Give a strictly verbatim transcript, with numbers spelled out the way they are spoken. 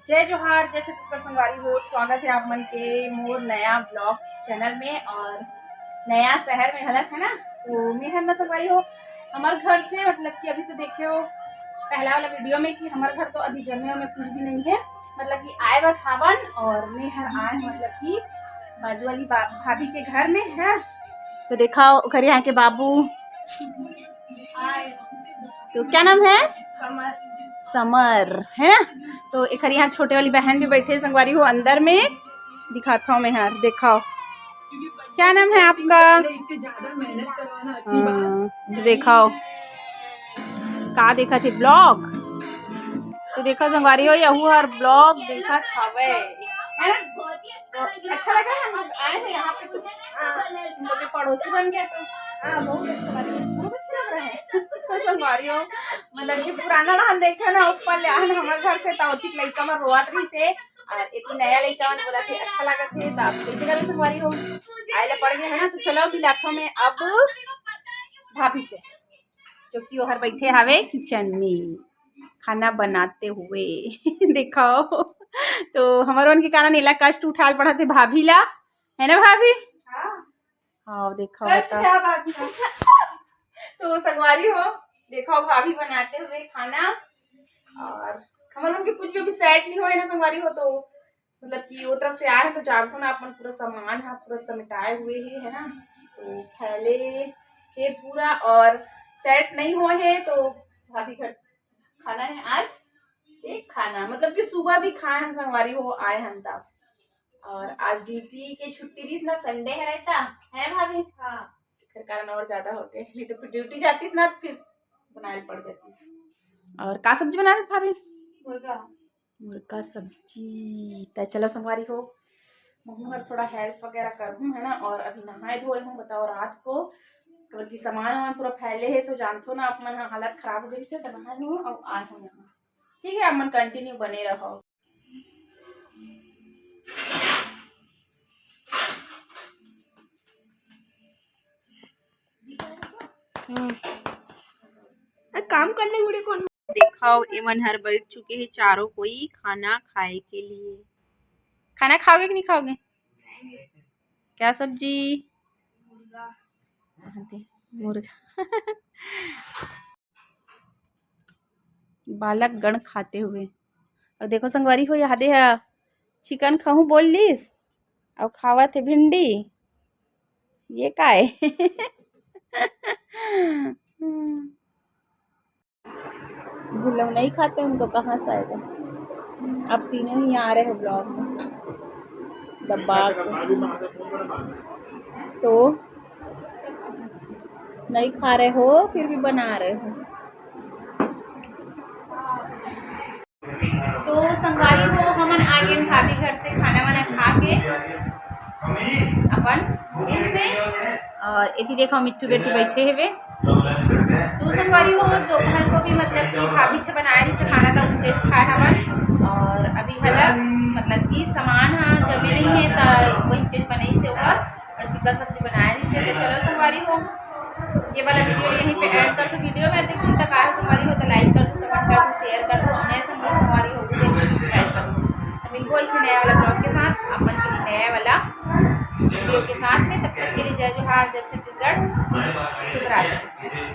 जय जोहार, जय छत्तीसगढ़ संगवारी हो, स्वागत है आप मन के मोर नया vlog channel में और नया शहर में घलक, है ना। तो मैं हर ना संगवारी हो, हमर घर से, मतलब कि अभी तो देखे हो पहला वाला video में कि हमर घर तो अभी जमे में कुछ भी नहीं है, मतलब कि आए बस हावन और मैं हर आए हूँ, मतलब कि बाजू वाली बा-, भाभी के घर में है। तो देखा ओकर यहाँ के बाबू, तो क्या नाम है? समर। समर, है ना? तो एकर यहाँ छोटे वाली बहन भी बैठे संगवारी हो अंदर में, दिखाता हूँ मैं यार, देखाओ क्या नाम है आपका? हाँ, तो देखाओ का देखा थे vlog। तो देखा संगवारी हो, यहू हर vlog देखत हवे, है ना? तो अच्छा लगा है, हम लोग आए हैं यहाँ पे, तो हाँ, हम लोग के पड़ोसी बन गए, तो हाँ, बहुत अच्छा लग रहा है, बहुत अच्छा लग रहा है। तो संगवारी हो, मतलब कि पुराना ना हम देखे ना, ऊपर ले आए ना हमारे घर से, तो ओतिक लइका मन रोवत रहिस हे, और एती नया लइका मन बोलत हे अच्छा लागत हे, तो आप कैसे करबे संगवारी हो, आए ला पड़ गए है ना। तो चलो मिलाथो मैं अब भाभी से, जो कि ओहर बैठे हावे kitchen में खाना बनाते हुए। देखाओ, तो हमर मन के कारण एला कष्ट उठाल पड़त हे भाभी ला, है ना भाभी? हाँ। हाँ, देखाओ कष्ट बता। क्या बात है? तो संगवारी हो, देखाओ भाभी बनाते हुए खाना, और हमर मन के कुछ भी अभी set नहीं होए ना संगवारी हो, तो मतलब कि वो तरफ से आए हैं, तो जानथो ना अपन पूरा सामान है पूरा समेटाए हुए ही है ना, तो फैले हे पूरा और set नहीं हुए है। तो भाभी घर खाना है आज एक खाना, मतलब कि सुबह भी खाए हैं संगवारी हो, आए हैं तब। और आज duty के छुट्टी रहिस ना, Sunday है रहता है भाभी। हाँ। एकर कारण और ज्यादा हो गए, नहीं तो फिर duty जातीस ना, तो फिर बनाए पड़ जातीस। और का सब्जी बना रहे भाभी? मुर्गा। मुर्गा सब्जी। त चलो संगवारी हो, महू हर थोड़ा help वगैरह करहूँ, है ना। और अभी नहाए धोए हूँ, बताओ रात को, काबर कि सामान वामान पूरा फैले है, तो जानथो ना, आप मन ह हालत खराब हो गई से, तो नहाए हूँ और आए हूँ यहाँ। ठीक है, आप मन continue बने रहो। हम्म। ए, काम करने मुड़े कौन? देखाओ, एमन हर बैठ चुके हैं चारों कोई खाना खाए के लिए। खाना खाओगे कि नहीं खाओगे? क्या सब्जी? मुर्गा। हाँ, दे, मुर्गा। बालक गण खाते हुए। और देखो संगवारी हो, यहाँ दे हा chicken खाहूँ बोल लीस, और खावत हे भिंडी। ये का है? जिन लोग नहीं खाते उनको कहाँ से आएगा? आप तीनों ही आ रहे हो vlog में, दबा के। तो नहीं खा रहे हो, फिर भी बना रहे हो। तो संगवारी हो, हमन आ गेन भाभी घर से खाना वाना खा के अपन room में। और एती देखो मिट्टू बेटू बैठे हेवे। तो संगवारी हो, दोपहर को भी मतलब कि भाभी से बनाए रही से खाना, तो उनसे खाए हमन। और अभी हला मतलब कि सामान हा जमे नहीं है, तो वही चीज बनाई से ओकर और चिकन सब्जी बनाए रही से। तो चलो संगवारी हो, ये वाला video यहीं पे end करथों। Video में देखो तक आए संगवारी हो तो like कर दो, comment कर दो, share कर दो, और नए संगवारी हो तो subscribe कर दो। तो मिलबो इसी नया वाला vlog के साथ, अपन के लिए नया वाला video के साथ में। तब तक के लिए जय जोहार, जय छत्तीसगढ़, शुभ रात्रि।